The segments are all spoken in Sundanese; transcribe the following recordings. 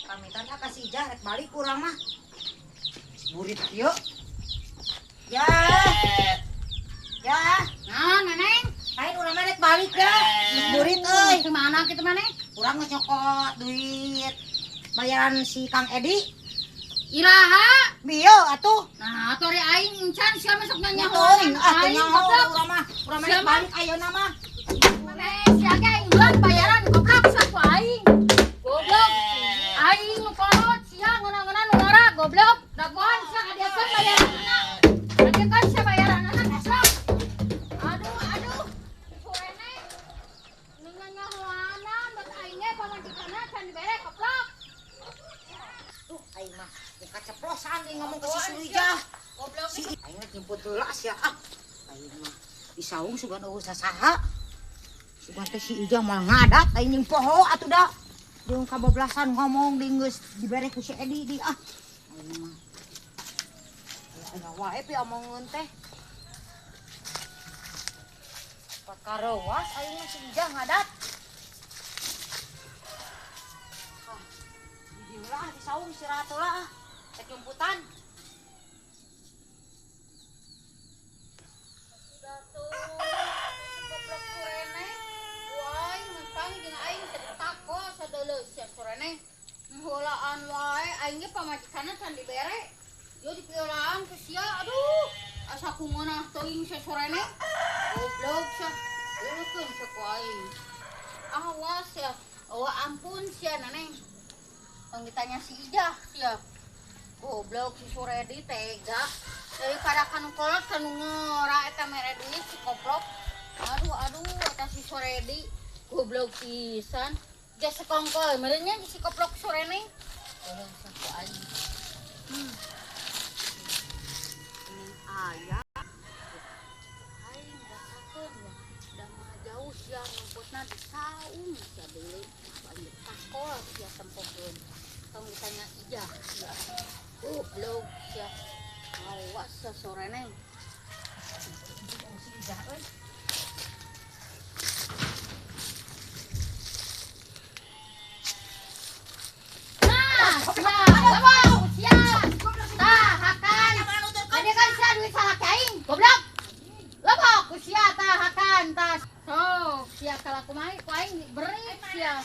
Pamitan ah ka si Ijah rek balik urang mah. Burit kieu. Ya. Ya. Nah, Neneng. Lain urang mah rek balik ya. Geus burit euy. Ke mana kitu maneh? Urang geus nyokot duit bayaran si Kang Edi. Iraha. Bieu atuh. Nah, atuh ari aing encan sia masuk nanya Teuing ah teu aing nyaho goblok. urang mah. Urang mah rek Siapa? balik ayeuna mah. Maneh sia ge aing duluan bayaran goblok sia ku aing. Goblok. Aing nu kolot sia ngeunah-ngeunah nu ngora goblok. Dagoan sia kadiakeun bayaranana. Kadiakeun sia bayaranana goblok. Aduh, aduh. Surene. Nu nyanyahoanan buat aing ge pamajikanna can dibere goblok. Tuh aing mah jeung kaceplosan deui ngomong ke si Surijah. Goblok. Si aing rek nyemput heula sia ah. Aing mah di saung sugan eueuh sasaha. Sugan teh si Ijah moal ngadat aing jeung poho atuh da. Jeung kabablasan ngomong deui geus dibere ku si Edi di ah. Aing mah. Aya wae pi omongeun teh. Pakarewas aing mah si Ijah ngadat. Ah, di dieu lah di saung istirahat heula ah. Rek nyumputan. Udah tuh, goblok surene. Wah, aing ngepang jeung aing tako sadeuleu sia surene. Heulaan wae aing ge pamajikanna can dibere. Yo dipiolaan ku sia, aduh. Asa ku ngeunah teuing sia surene. Goblok sia. Uleukeun sia ku aing. Awas sia. Oh ampun sia neneng. Tong ditanya si Ijah sia. Goblok si Suredi tega. Daripada kanu kolot kanu ngora eta mere duit si koplok. Aduh aduh eta si Suredi goblok pisan. Geus sekongkol merenya si koplok Surene. Tolong saku aing. Ini aya. Aing rasakeun ya. Da mah jauh sia ngumputna di saung sia deui. Aing takol sia tempokeun. Tong ditanya Ijah sia. Goblok sia. Awas sia Surene. Si Ijah euy. Nah, nah, wow, sia. Tah, hakan. Tadi kan sia duit salah aing, goblok. Lebok ku sia tah hakan tah. Sok, sia kalakumaha ku aing beri sia.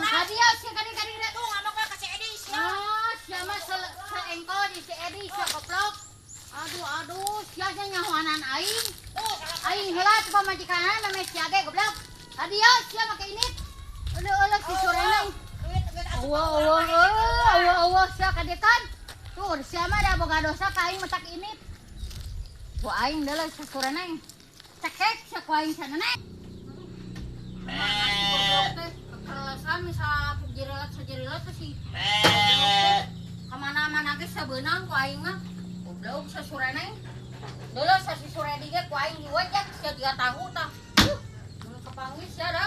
Hadiah sia kadi-kadi Tuh ngomong ka si Edi sia. Ah, sia mah seengkol di si Edi sia goblok. Aduh, aduh, sia nya nyahoanan aing. Aing heula teu pamajikanna meme sia ge goblok. Hadiah sia make ini. Eueuh-eueuh si Surene. Allah Allah Allah Allah sia kadekan. Tuh sia mah da boga dosa ka aing matak ini. Ku aing deuleu si Surene. Cekek sia ku aing sanene. Kekerlesan misal jerilat sajerilat teh si kamana-mana ge sabeunang ku aing mah. Goblok sia Surene. Deuleu sia si Suredi ge ku aing diwajak sia jiga tahu tah. Mun kapanggih sia da.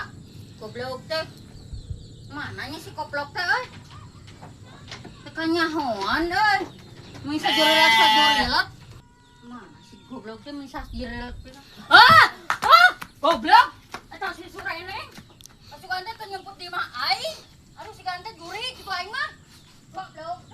Goblok teh. Mananya si koplok teh euy? Teu kanyahoan euy. Mun sajerilat sajerilat. Mana si goblok teh mun sajerilat teh. Ah! Ah! Goblok! Eta si Surene. Asukan teh teu nyemput di imah aing. Aduh si gante jurig kitu aing mah. Goblok.